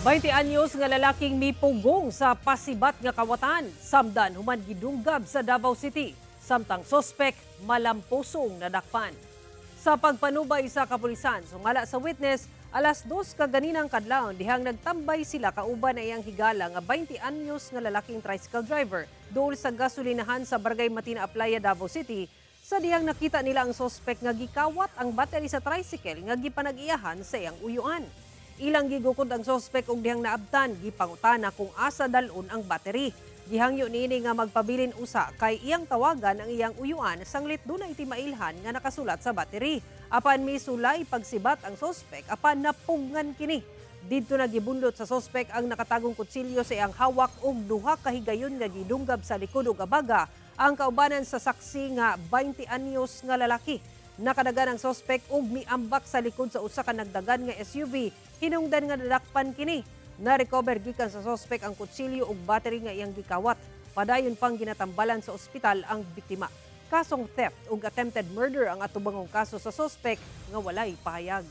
20 anyos nga lalaking mipugong sa pasibat nga kawatan, samdan human gidunggab sa Davao City, samtang sospek malampusong nadakpan. Sa pagpanubay sa kapulisan, sungala sa witness, alas 2 kaganinang kadlawon dihang nagtambay sila kauban na iyang higala nga 20 anyos nga lalaking tricycle driver dool sa gasolinahan sa Barangay Matina Aplaya, Davao City, sa dihang nakita nila ang sospek nga gikawat ang battery sa tricycle nga gipanag-iyahan sa iyang uyuan. Ilang gigukod ang sospek og dihang naabtan, gipangutana kung asa dalon ang battery. Gihangyo niini nga magpabilin usa kay iyang tawagan ang iyang uyuan sanglit dunay timailhan nga nakasulat sa battery. Apan misulay pagsibat ang sospek, apan napungan kini. Didto na gibundot sa sospek ang nakatagong kutsilyo sa iyang hawak ug duha ka higayon nga gidunggab sa likod ug abaga ang kaubanan sa saksi nga 20 anyos nga lalaki. Nakadagan ang sospek ug miambak sa likod sa usa ka nagdagan nga SUV, hinungdan nga nadakpan kini. Na-recover gikan sa sospek ang kutsilyo ug battery nga iyang gikawat. Padayon pang ginatambalan sa ospital ang biktima. Kasong theft ug attempted murder ang atubangong kaso sa sospek nga walay pahayag.